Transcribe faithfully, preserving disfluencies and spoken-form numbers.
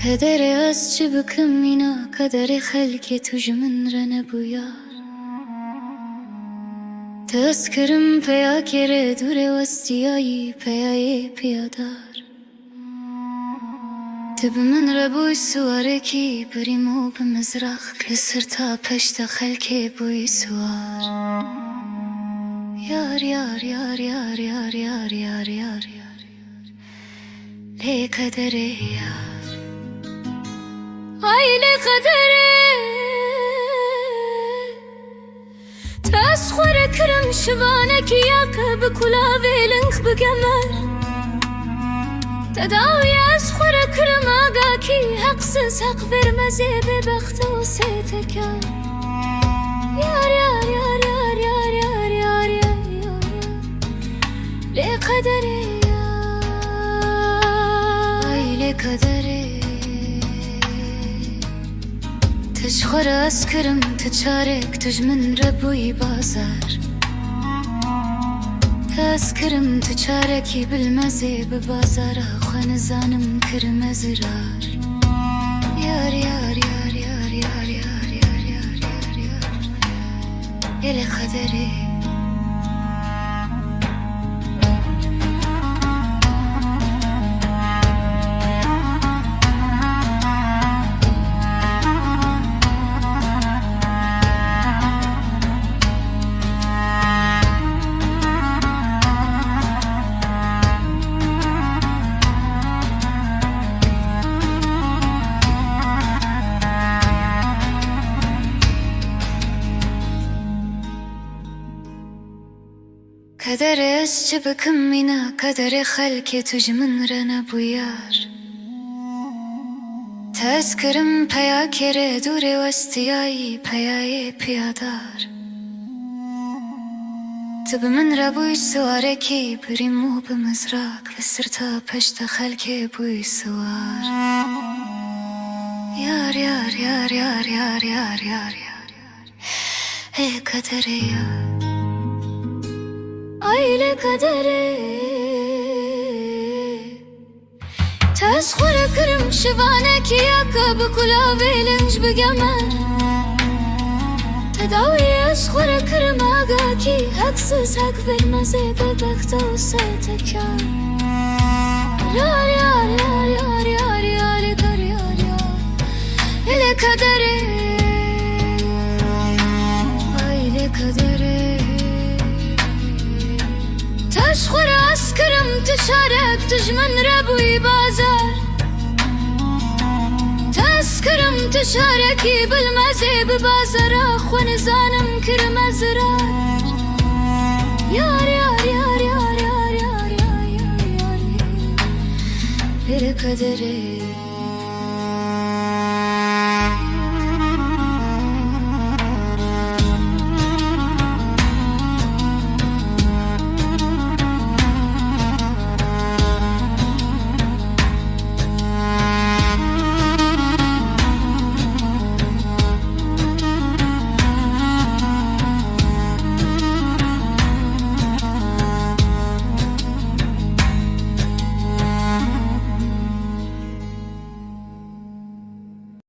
Kederê ez çi bikim mîna, kederê xelkê tu ji min re nebû yar. Te ez kirim peya kêrê dûrê westiyayî peyayê piyadar. Tu bi min re bûy siwarekî bi rîm û bi mizrax, li sirta peşta xelkê bûyî siwar. Yar, yar, yar. Lê kederê yar. Ay lê kederê. Te ez xwe re kirim şivanekî ya ke bi kulavê ling bi gemer. Te dawî ez xwe re kirim agakî heqsiz heq vermezê bêbexte û sêtekar. Yar, yar, yar. Lê kederê ya. Ay lê kederê. Te ji xwe re ez kirim tu çarek, tu ji min re bûyî bazar. Te ez kirim tu çarekî bilmezê bi bazara xwe nizanim kirime zirar. Yar, yar, yar. Gelê xederê. Kederê ez çi bikim mîna, kederê xelkê tu ji min re nebû yar. Te ez kirim peya kêrê dûrê westiyayî peyayê piyadar. Tu bi min re bûy siwarekî bi rîm û bi mizrak, li sirta peşta xelkê bûy siwar. Yar, yar, yar. Ê kederê ya. Ay lê kederê. Te ez xwe re kirim şivanekî ya ke bi kulavê linc bi gemer. Te dawî ez xwe re kirim agakî heqsiz heq vermezê bêbexte û sêtekar. Yar, yar, yar. Lê kederê. Ay lê kederê. Te ji xwe re ez kirim tu çarek, tu ji min re bûyî bazar. Te ez kirim tu çarekî bilmezê bi bazara xwe nizanim kirime zirar. Yar, yar, yar. Lê kederê.